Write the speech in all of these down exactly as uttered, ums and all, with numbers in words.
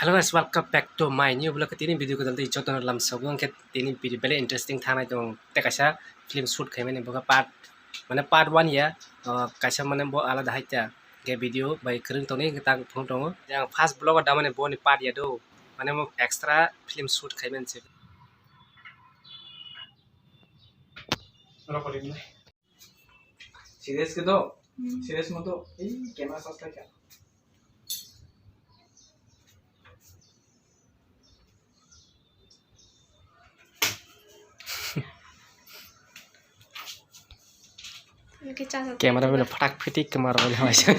Hello guys, welcome back to my new vlog. Tini video kwtal tei jotono lamsogo, hwnkhe tini video belai interesting thangnai tong. Tei kaisa film shoot khaimani, bo khe part, mane part one ya, uh, kaisa mane bo alada hai ta. Hwnkhe video bai kwrwng tongni hwnkhe tang phung tongo. Yang first vlog o damani boni part ya do, mane mo extra film shoot khaimani se. Serious ke do? Hmm. Serious mo do? Ei, camera charge khai kha. Camera bela phatak phitik khe maro bela hai se.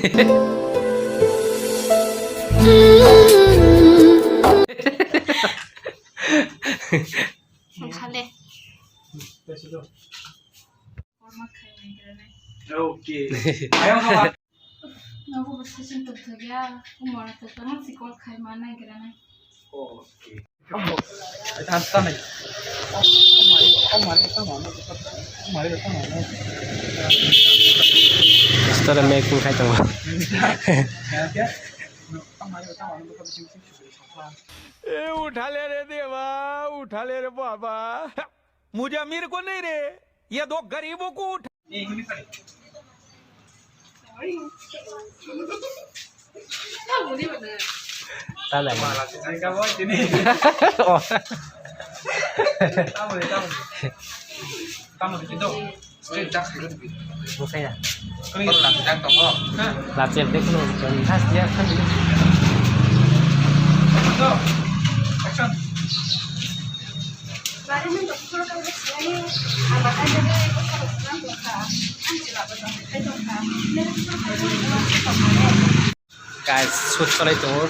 Khale. Okay. Nogo bo session tongthokya, umora tongthokma sikol khai ma naigra nai. Okay. Story making khai tongo. ए उठा ले रे देवा, उठा ले रे बाबा। मुझे अमीर को नहीं रे, ये दो गरीबों को उठा। Tala. Oh. Straight jak khaikhe twi. Bwsaya. Kwrwi lamjak tongo. Lachep de kheno. Last year kheno. Go. Action. Guys, shoot cholai tongo.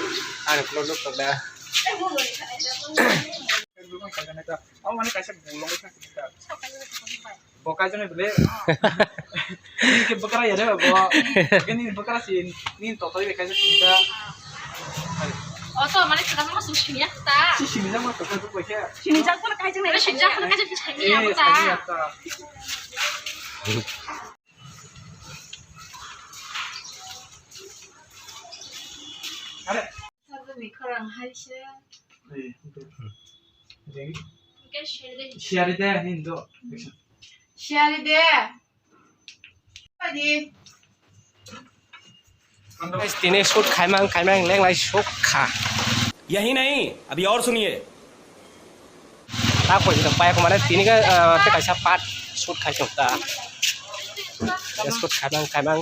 Ani vlog nukjakna. Abo mane kaisa bulong wngkha. Bo kaijaknai bwle. Nini khe bwkra ya de bo. Nini bwkra si, nini totoi bai kaijak sini ta. O to mane kwbangma song sini ya ta. Si sini jak ma totoi bai khe. Sini jak ma kaijak nai. Sini jak ma kaijak sini ya ta. Are. Saboni khorang hai se. Ei, okay. Deng. Oke, share de. Share de, hindo. Share de. Adi. Guys, tini shoot khaimang, khaimang, lenglai shoot kha. यही नहीं, अभी और सुनिए। Ta poi jita pai ko mane tini ka, ah, te kaisa part shoot khai chok ta. Shoot khaimang, khaimang.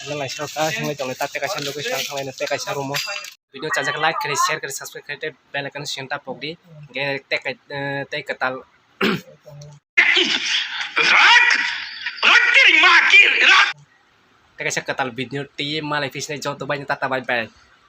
Lenglai shoot ta, hinglai tong ta te kaisa location thanglai te kaisa room o. Video chajak like khe, share khe, subscribe khe, bell icon senta pokdi. Ge tek, eh, tei kwtal. Rak! Rak teri ma ki rak! Tei kaisa kwtal video tei malai phisnai joto bai tata bye bye.